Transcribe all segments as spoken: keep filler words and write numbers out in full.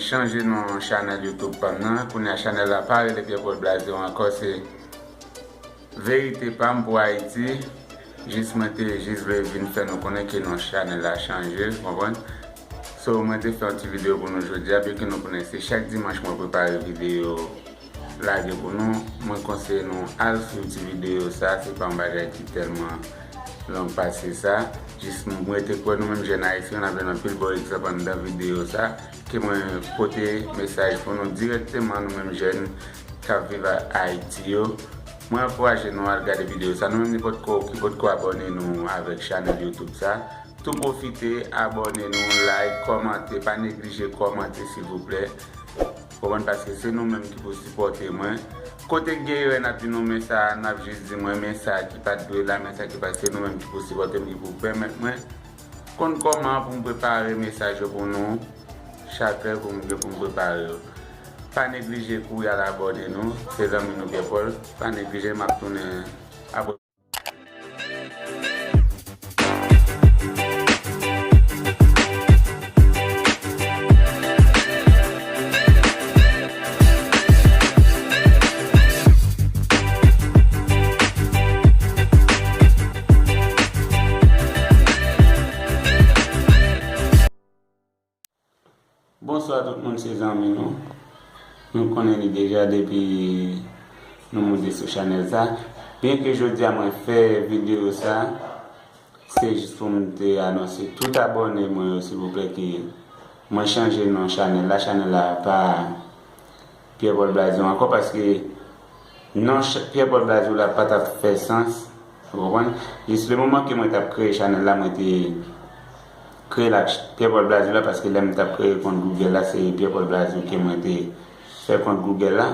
Chanje non chanèl YouTube pa m nan. Kounye a chanèl la pa rele Pierre Paul Blaze ankò, se Verite pa m pou Ayiti. Jis mwen te jis vle vin fè nou konnen ke non chanèl la chanje, w konprann? So, mwen te fè yon ti videyo pou nou jodi a, byenke nou konnen se chak dimanch mwen prepare videyo lage pou nou. Mwen konseye nou al swiv ti videyo sa, se pa yon bagay ki tèlman long pase sa. Jis m rete kwè nou menm jèn ayisyen, n ap jwenn anpil bon egzanp anndan videyo sa, ke mwen pote mesaj pou nou dirèkteman, nou menm jèn k ap viv a Ayiti yo. Mwen ankouraje nou al gade videyo sa. Nou menm ki potko, ki potko abòne nou avèk chanèl YouTube sa, tou pwofite abòne nou, like, kòmante, pa neglije kòmante silvouplè. Konprann, paske se nou menm ki pou sipòte mwen. Kote k gen erè, n ap di nou men sa, n ap jis di mwen men sa ki pa t dwe la, men sa ki pa, se nou menm ki pou sipòte m, ki pou pèmèt mwen konn kòman pou m prepare mesaj yo pou nou chak lè pou m gen pou m prepare yo. Pa neglije kouri al abòne nou, se zanmi nou Pierre Paul. Pa neglije, m ap tounen apre. Bonswa tout moun, se zanmi nou. Nou konnen li deja depi nou moute sou chanèl sa. Byenke jodi a mwen fè videyo sa, se jis pou m te anonse tout abòne mwen yo, silvouplè, ke mwen chanje non chanèl la. Chanèl la pa Pierre Paul Blaze ankò, paske non ch-, Pierre Paul Blaze la pa t ap fè sans, ou konprann? Jis le moman ke mwen t ap kreye chanèl la, mwen te kreye l ak ch-, Pierre Paul Blaze la, paske lè m t ap kreye kont Google la, se Pierre Paul Blaze ke mwen te fè kont Google la.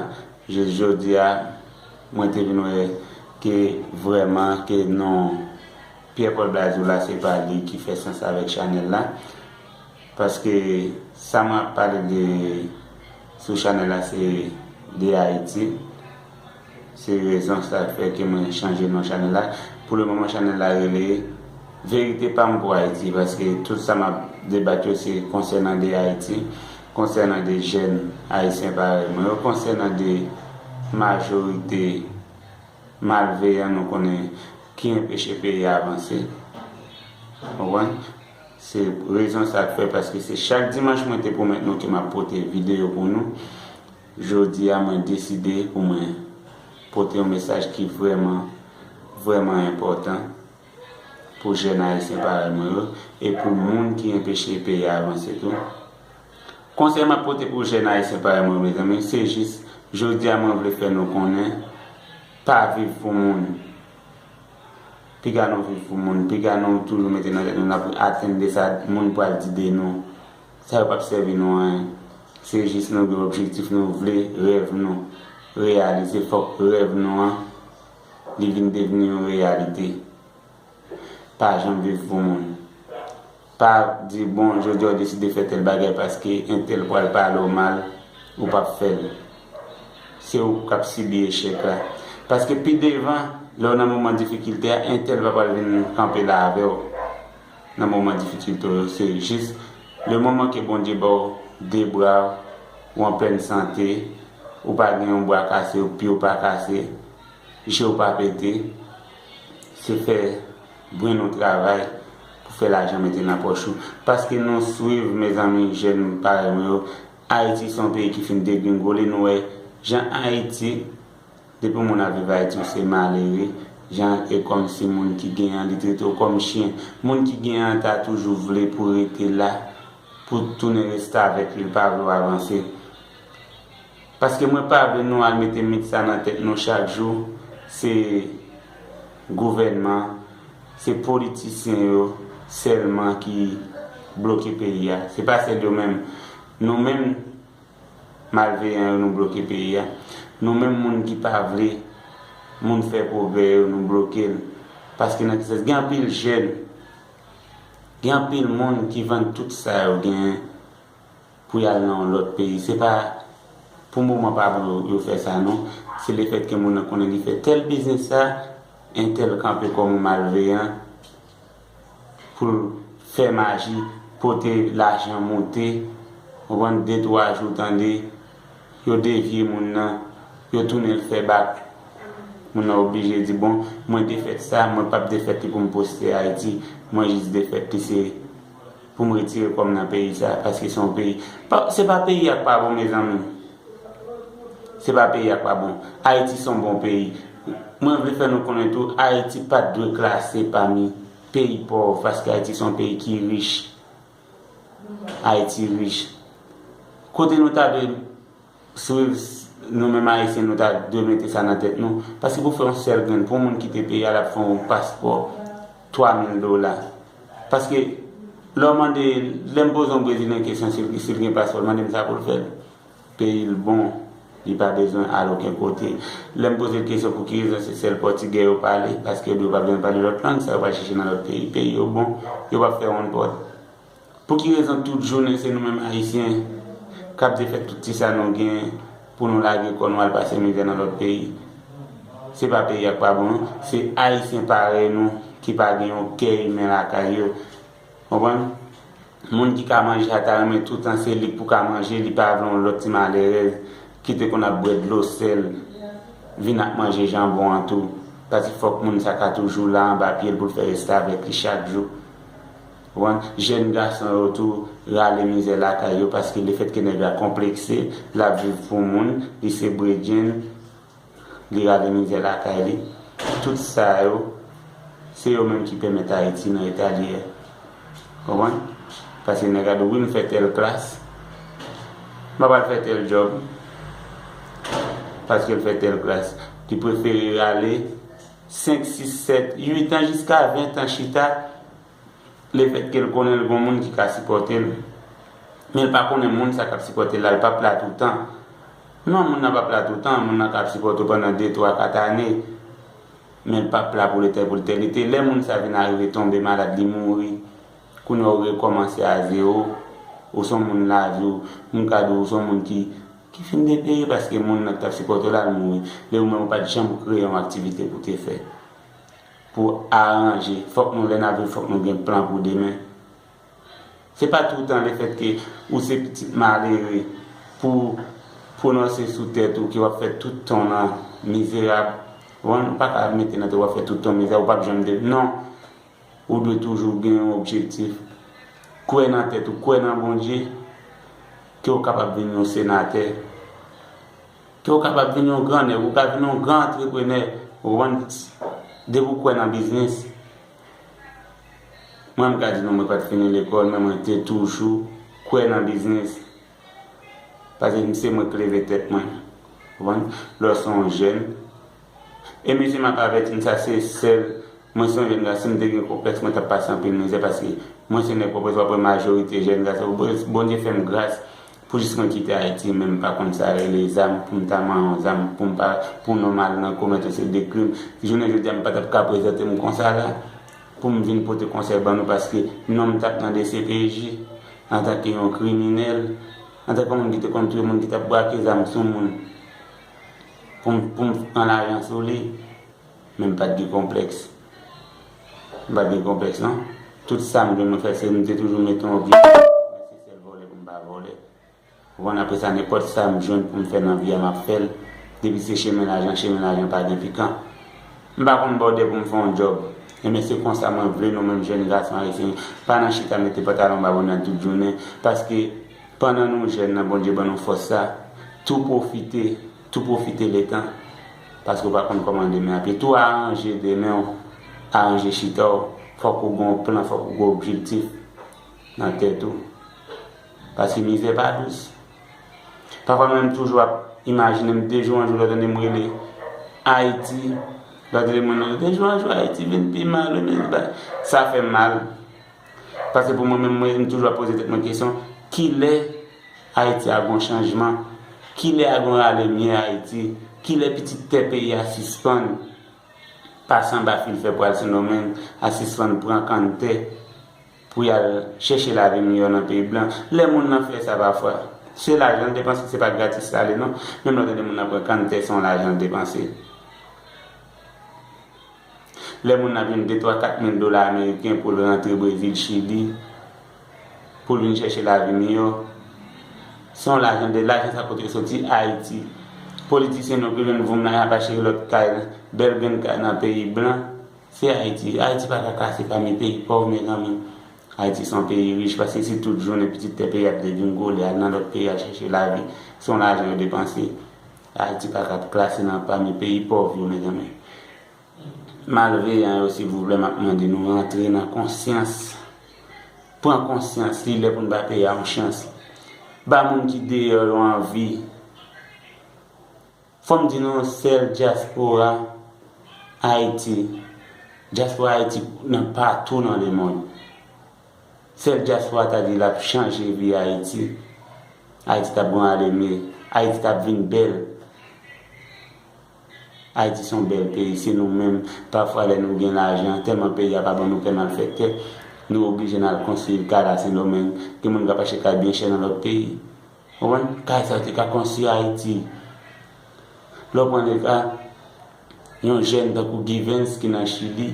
Jis jodi a, mwen te vin wè ke vrèman ke non Pierre Paul Blaze la, se pa li ki fè sans avèk chanèl la. Paske sa mwen ap pale de sou chanèl la, se de Ayiti. Se rezon sa k fè ke mwen chanje non chanèl la. Pou le moman, chanèl la rele Verite pa m pou Ayiti, paske tout sa m ap debat yo, se konsènan de Ayiti, konsènan de jèn ayisyen parèy mwen yo, konsènan de majorite malveyan nou konnen ki enpeche peyi a avanse. Ou konprann? Se rezon sa k fè, paske se chak dimanch mwen te pwomèt nou ke m ap pote videyo pou nou. Jodi a, mwen deside pou mwen pote yon mesaj ki vrèman, vrèman enpòtan pou jèn ayisyen parèy mwen yo, e pou moun ki enpeche peyi a avanse tou. Konsèy m ap pote pou jèn ayisyen parèy mwen yo, mezanmi, se jis, jodi a, mwen vle fè nou konnen, pa viv pou moun. Piga nou viv pou moun, piga nou toujou mete nan tèt nou n ap atann de sa moun pral di de nou. Sa yo p ap sèvi nou anyen. Se jis nou gen objektif nou vle, rèv nou reyalize. Fòk rèv nou an, li vin devni yon reyalite. Pa janm viv pou moun. Pa di, bon, jodi a w deside fè tèl bagay paske entèl pral pale w mal, ou p ap fè l. Se ou k ap sibi echèk la. Paske pi devan, lè w nan moman difikilte a, entèl pa pral vin kanpe la avè w nan moman difikilte w yo. Se jis le moman ke Bondye ba w de bra w, ou an plèn sante, ou pa gen yon bra kase, ou pye w pa kase, je w pa pete, se fè brenn ou travay pou fè lajan mete nan pòch ou. Paske nou swiv, mezanmi, jèn parèy mwen yo, Ayiti se yon peyi ki fin degringole, nou wè jan Ayiti, depi yon moun ap viv Ayiti, ou se malere, jan e kòmsi moun ki genyen an, li trete w kòm chen. Moun ki genyen an ta toujou vle pou rete la, pou tounen restavèk li, li pa vle w avanse. Paske mwen pa vle nou al mete mit sa nan tèt nou chak jou, se gouvènman, se politisyen yo sèlman ki bloke peyi a. Se pa sèl yo menm. Nou menm, malveyan yo, nou bloke peyi a. Nou menm, moun ki pa vle moun fè pwogrè yo, nou bloke l. Paske nan ki sans, gen anpil jèn, gen anpil moun ki vann tout sa yo genyen pou y al nan yon lòt peyi. Se pa pou moman pa bon yo, yo fè sa non. Se lefètke moun nan konnen li fè tèl biznis sa, entèl kanpe kòm yon malveyan pou l fè maji, pote lajan moute, Konprann, de twa jou, tande, yo devye moun nan, yo tounen l fè bak. Moun nan oblije di, bon, mwen te fèt sa, mwen p ap defèt li pou m poste Ayiti, mwen jis defèt li se pou m retire kò m nan peyi sa, paske se yon peyi, pa, se pa peyi a k pa bon, mezanmi. Se pa peyi a k pa bon. Ayiti se yon bon peyi. Mwen vle fè nou konnen tou, Ayiti pa t dwe klase pami peyi pòv, paske Ayiti se yon peyi ki rich. Ayiti rich. Kote nou ta dwe swiv, nou menm Ayisyen, nou ta dwe mete sa nan tèt nou. Paske pou fè yon sèl grenn, pou yon moun kite peyi a, l ap fè yon paspò twa mil dola. Paske lè w mande, lè m poze yon Brezilyen kesyon si l, si l gen paspò, l mande m sa pou l fè l. Peyi l bon, li pa bezwen al okenn kote. Lè m poze l kesyon pou ki rezon se sèl pòtigè yo pale, paske yo di yo pa bezwen pale lòt lang, sa yo pral chèche nan lòt peyi. Peyi yo bon, yo p ap fè wonn pòt. Pou ki rezon tout jounen se nou menm Ayisyen k ap defèt tout ti sa nou genyen pou nou lage kò nou al pase mizè nan lòt peyi? Se pa peyi a k pa bon, non. Se Ayisyen parèy nou ki pa gen yon kè imen lakay yo. Konprann? Moun ki ka manje a ta renmen toutan se li k pou ka manje, li pa vle yon lòt ti malerèz ki te konn ap bwè dlo sèl vin ap manje janbon an tou. Paske fòk moun sa ka toujou la anba pye l pou l fè restavèk li chak jou. Konprann? Jèn gason yo tou rale mizè lakay yo, paske lefètke nèg la konplekse, l ap viv pou moun, li se bredjenn, li rale mizè lakay li. Tout sa yo, se yo menm ki pèmèt Ayiti nan eta li ye. Konprann? Paske nèg la di, wi, m fè tèl klas, m pa pral fè tèl djòb, paske l fè tèl klas. Li prefere rale senk, sis, sèt, uit an jiska ven an chita, lefètke l konnen l gon moun ki ka sipòte l, men l pa konnen moun sa k ap sipòte l la, l p ap la toutan. Non, moun nan p ap la toutan, moun nan ka ap sipòte w pandan de, twa, kat ane, men l p ap la pou letè, pou letènite. Lè moun sa vin arive tonbe malad, li mouri, kounye a w rekòmanse a zewo, ou se yon moun lavi, w, m ka di w se yon moun ki, ki fin depere paske moun nan ki t ap sipòte w la, l mouri. Lè ou menm ou pa t janm kreye yon aktivite pou te fè. Pou aranje. Fòk nou, lè n ap viv, fòk nou gen plan pou demen. Se pa toutan lefètke ou se pitit malere pou pwononse sou tèt ou ke w ap fè tout tan w nan mizerab. Ou pa ka mete nan tèt ou w ap fè tout tan w mizerab, ou p ap janm de, non. Ou dwe toujou gen yon objektif. Kwè nan tèt ou, kwè nan Bondye, ke w kapab vin yon senatè, ke w kapab vin yon gran nèg, ou ka vin yon gran antreprenè, ou konprann? Depi w kwè nan biznis, mwen, m ka di nou, mwen pa t fini lekòl, men mwen te toujou kwè nan biznis. Paske se mwen k leve tèt mwen. Konprann? Lè w se yon jèn. E mesye, m ap avèti n sa, se sèl, mwen se yon jèn gason, si m te gen konplèks, mwen t ap pase anpil mizè, paske mwen se nèg pwòpòz, w ap wè majorite jèn gason, Bondye fè m gras, pou jis mwen kite Ayiti, men m pa konn sa rele zam, pou m ta manyen yon zam, pou m pa, pou non m al nan komèt yon seri de krim. Si jounen jodi a m pa t ap ka prezante m konsa la, pou m vin pote konsèy ban nou, paske non m t ap nan D C P J, antanke yon kriminèl, antanke yon moun ki te konn touye moun, ki t ap brake zam sou moun, pou m, pou m pran lajan sou li, men m pa t gen konplèks. M pa t gen konplèks, non. Tout sa m jwenn mwen fè, se m te toujou mete yon objektif, mwen se sèl vòlè pou m pa vòlè. Ou konprann, apre sa, nenpòt sa m jwenn pou m fè nan vi a, m ap fè l. Depi se chemen lajan, chemen lajan pa gen pikan. M pa konn bòdè pou m fè yon djòb. Enben, se konsa mwen vle nou menm jèn gason ayisyen, pa nan chita mete pantalon ba bonnèt tout jounen, paske pandan nou jèn nan, Bondye ban nou fòs sa, tou pwofite, tou pwofite letan, paske w pa konn kòman demen ap ye. Tou aranje demen w, aranje chita w, fòk ou gen yon plan, fòk ou gen objektif nan tèt ou. Paske mizè pa dous. Pafwa mwen menm toujou ap imajine m, de jou an jou lè w tande m rele Ayiti, lè w tande mwen nan de jou an jou Ayiti vin pi mal, wi, men ba, sa fè m mal. Paske pou mwen menm, mwen, m toujou ap poze tèt mwen kesyon, kilè Ayiti a gon chanjman? Kilè a gon rale myè Ayiti? Kilè pitit tè peyi a sispann pase anba fil fè pou al Sendomeng, a sispann pran kann tè pou y al chèche lavi miyò nan peyi blan? Lè moun nan fè sa pafwa, se lajan l depanse, se pa gratis sa ale non. Menm lè w tande moun nan pran kann tè, se yon lajan l depanse. Lè moun nan ap jwenn de, twa, kat mil dola ameriken pou l rantre Brezil, Chili, pou l vin chèche lavi miyò, Se yon lajan, de lajan sa kote yo soti? Ayiti. Politisyen nou ki jwenn voum nan y ap achte lòt kay, bèl grenn kay nan peyi blan. Se Ayiti. Ayiti pa ka klase pami peyi pòv, mezanmi. Ayiti se yon peyi rich, paske si tout jounen pitit tè peyi a te vin gole al nan lòt peyi al chèche lavi, se yon lajan yo depanse. Ayiti pa ka klase nan pami peyi pòv yo, mezanmi. Malveyan yo, silvouplè, m ap mande nou rantre nan konsyans. Pran konsyans, li lè pou n ba peyi a yon chans. Ba moun ki deyò yo anvi. Fò m di nou, sèl dyaspora Ayiti, dyaspora Ayiti nan patou nan lemonn. Sèl dyaspora ta di l ap chanje vi Ayiti. Ayiti t ap gon aleme. Ayiti t ap vin bèl. Ayiti se yon bèl peyi, se nou menm. Pafwa, lè nou gen lajan, tèlman peyi a pa ban nou pè malfektè, nou oblije n al konstwi kay la Sendomeng. Gen moun k ap achte kay byen chè nan lòt peyi. Ou konprann? Kay sa yo te ka konstwi Ayiti. Lè w pran le ka, yon jèn tankou Givens ki nan Chili,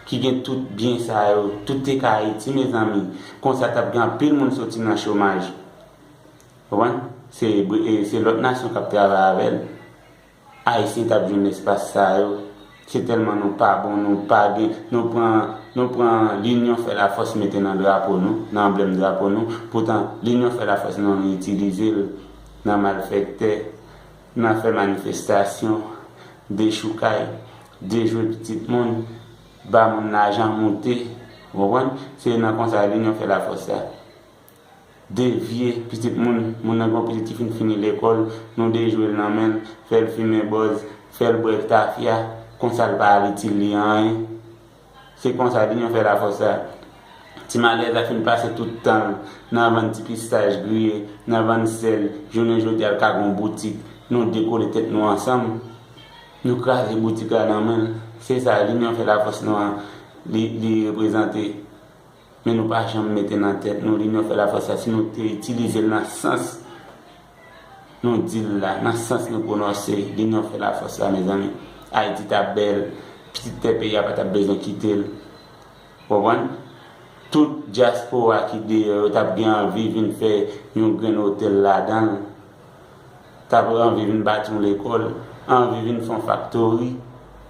ki gen tout byen sa yo, tout te ka Ayiti, mezanmi. Konsa, t ap gen anpil moun soti nan chomaj. Ou konprann? Se, e, se lòt nasyon k ap travay avè l. Ayisyen t ap jwenn espas sa yo. Se tèlman nou pa bon, nou pa gen, nou pran, nou pran linyon fè lafòs mete nan drapo nou, nan anblèm drapo nou. Poutan, linyon fè lafòs nou, nou itilize l nan malfektè, nan fè manifestasyon, dechoukay, dejwe pitit moun, ba moun lajan moute. Ou konprann? Se nan konsa linyon fè lafòs sa. Devye pitit moun, moun nan gen yon pitit ki fin fini lekòl, nou dejwe l nan men l, fè l fimen bòz, fè l bwè tafya, konsa l pa al itil li anyen. Se konsa linyon fè lafòs sa. Ti malèz la fin pase tout tan l nan vann ti pistaj griye, nan vann sèl, jounen jodi a l ka gen yon boutik, nou dekole tèt nou ansanm, nou kraze boutik la nan men l. Se sa linyon fè lafòs nou an, li, li reprezante. Men nou pa janm mete nan tèt nou, linyon fè lafòs la, si nou te itilize l nan sans nou di l la, nan sans nou pwononse, linyon fè lafòs la, mezanmi. Ayiti t ap bèl, pitit tè peyi a pa t ap bezwen kite l. Ou konprann? Tout dyaspora ki deyò yo t ap gen anvi vin fè yon grenn otèl ladan l. T ap anvi vin bati yon lekòl, anvi vin fè yon faktori.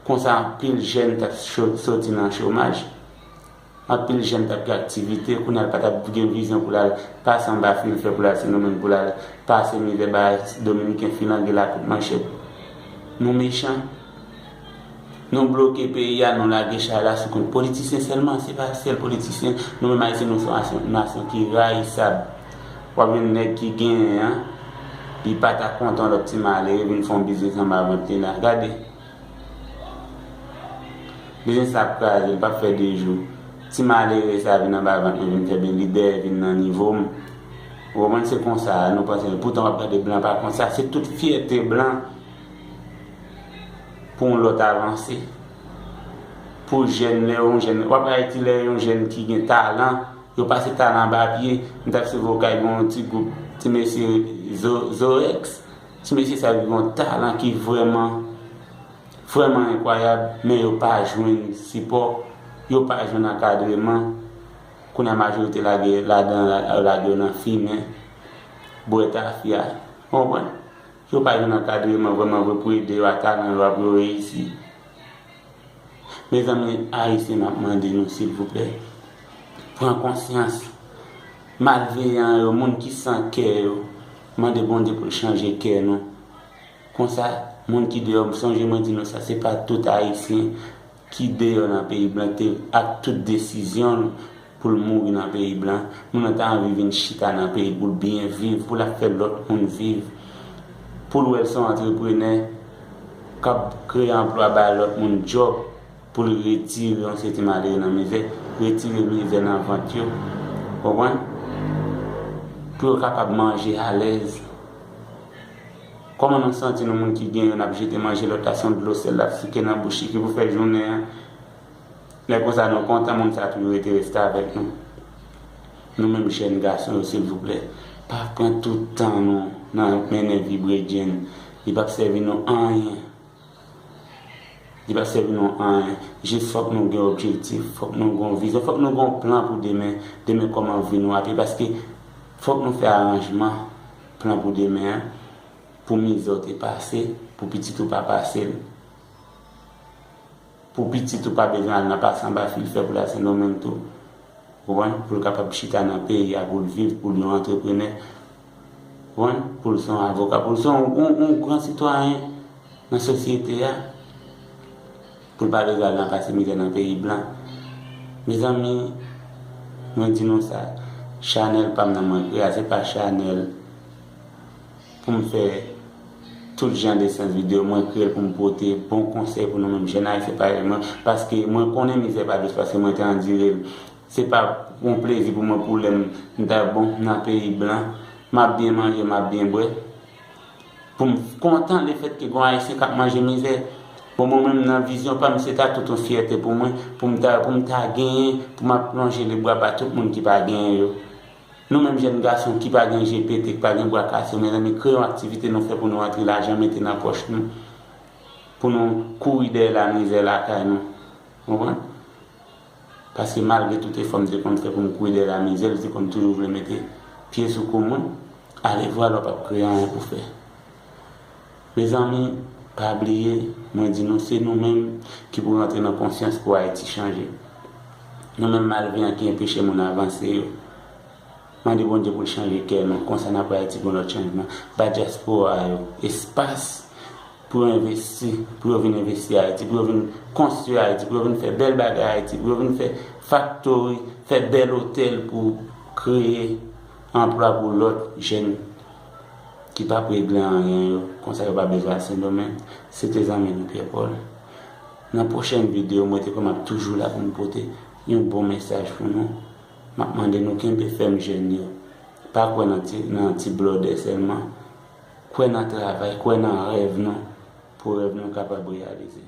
Konsa, anpil jèn t ap cho-, soti nan chomaj. Anpil jèn t ap gen aktivite, kounye a l pa t ap gen vizyon pou l al pase anba fil fè, pou l al Sendomeng, pou l al pase mizè, bay Dominiken filange l a kout manchèt. Nou mechan. Nou bloke peyi a, nou lage chay la sou kont politisyen sèlman. Se pa sèl politisyen. Nou menm Ayisyen, nou se yon nasyon, nasyon ki rayisab. W ap jwenn nèg ki genyen an, li pa ta kontan lòt ti malere vin fè yon biznis anba vant li la. Gade. Biznis la ap kraze, li p ap fè de jou. Ti malere sa vin anba vant mwen, vin fè byen, li dèyè vin nan nivo m. Ou konprann? Se konsa nou panse. Poutan w ap gade blan pa konsa. Se tout fyète blan pou yon lòt avanse. Pou jèn, lè yon jèn, w ap Ayiti, lè yon jèn ki gen talan, yo pase talan anba pye. M t ap swiv okay, gen yon ti gwoup, ti mesye Zo-, Zorex. Ti mesye sa yo gen yon talan ki vrèman, vrèman enkwayab, men yo pa jwenn sipò, yo pa jwenn ankadreman. Kounye a majorite lage ladan, lage yo nan fimen, bwè tafya. Ou konprann? Yo pa jwenn ankadreman vrèman vre pou ede yo a talan yo a pou yo reyisi. Mezanmi, Ayisyen, m ap mande nou, silvouplè, pran konsyans. Malveyan yo, moun ki san kè yo, mande Bondye pou l chanje kè nou. Konsa, moun ki deyò, sonje mwen di nou sa, se pa tout Ayisyen ki deyò nan peyi blan te ak tout desizyon l pou l mouri nan peyi blan. Moun nan ta anvi vin chita nan peyi pou l byen viv, pou l ap fè lòt moun viv. Pou l wè l se yon antreprenè k ap kreye anplwa, bay lòt moun djòb, pou l retire yon seri ti malere nan mizè, retire mizè nan vant yo. Konprann? Pou yo kapab manje alèz. Kòman nou santi nou, moun ki gen yo, n ap jete manje lòt la, se yon dlo sèl l ap souke nan bouch li ki pou fè jounen an? Lè konsa nou kontan, moun sa toujou rete reste avèk nou. Nou menm jèn gason yo, silvouplè, pa pran tout tan nou nan mennen vi bredjenn. Li p ap sèvi nou anyen. Li p ap sèvi nou anyen. Jis fòk nou gen objektif, fòk nou gen yon vizyon, fòk nou gen yon plan pou demen. Demen kòman vi nou ap ye, paske Fòk nou fè aranjman, plan pou demen an, pou mizè w te pase, pou pitit ou pa pase l. Pou pitit ou pa bezwen al nan pase anba fil fè pou l al Sendomeng tou. Ou konprann? Pou l kapab chita nan peyi a, pou l viv, pou l yon antreprenè. Ou konprann? Pou l se yon avoka, pou l se yon, yon, yon gran sitwayen nan sosyete a. Pou l pa bezwen al nan pase mizè nan peyi blan. Mezanmi, mwen di nou sa, chanèl pa m nan mwen kreye a, se pa chanèl pou m fè tout jan de sans videyo. Mwen kreye l pou m pote bon konsèy pou nou menm jèn ayisyen parèy mwen, paske mwen konnen mizè pa dous, paske mwen te andire l. Se pa yon plezi pou mwen pou lè m, m ta bon nan peyi blan, m ap byen manje, m ap byen bwè. Pou m kontan lefètke gen yon ayisyen k ap manje mizè. Bon, mwen menm nan vizyon pa m, se ta tout yon fyète pou mwen, pou m ta, pou m ta genyen, pou m ap lonje lebra ba tout moun ki pa genyen yo. Nou menm jèn gason ki pa gen je pete, ki pa gen bra kase, mezanmi, kreye yon aktivite nou fè pou nou rantre lajan, mete nan pòch nou, pou nou kouri dèyè lamizè lakay nou. Ou konprann? Paske malgre tout efò m te konn fè pou m kouri dèyè lamizè, li te konn toujou vle mete pye sou kou mwen. Alevwa lè w p ap kreye anyen pou fè. Mezanmi, pa bliye, mwen di nou, se nou menm ki pou rantre nan konsyans pou Ayiti chanje. Nou menm malveyan ki enpeche moun avanse yo. Mande Bondye pou l chanje kè nou, konsa n ap wè Ayiti gen lòt chanjman. Ba dyaspora yo espas pou yo envesti, pou yo vin envesti Ayiti, pou yo vin konstwi Ayiti, pou yo vin fè bèl bagay Ayiti, pou yo vin fè faktori, fè bèl otèl pou kreye anplwa pou lòt jèn ki p ap regle anyen yo, konsa yo pa bezwen al Sendomeng. Se te zanmi nou Pierre Paul. Nan pwochèn videyo, mwen te kwè m ap toujou la pou m pote yon bon mesaj pou nou. M ap mande nou kenbe fèm jèn yo. Pa kwè nan ti, nan ti blòdè sèlman. Kwè nan travay, kwè nan rèv nou, pou rèv nou kapab reyalize.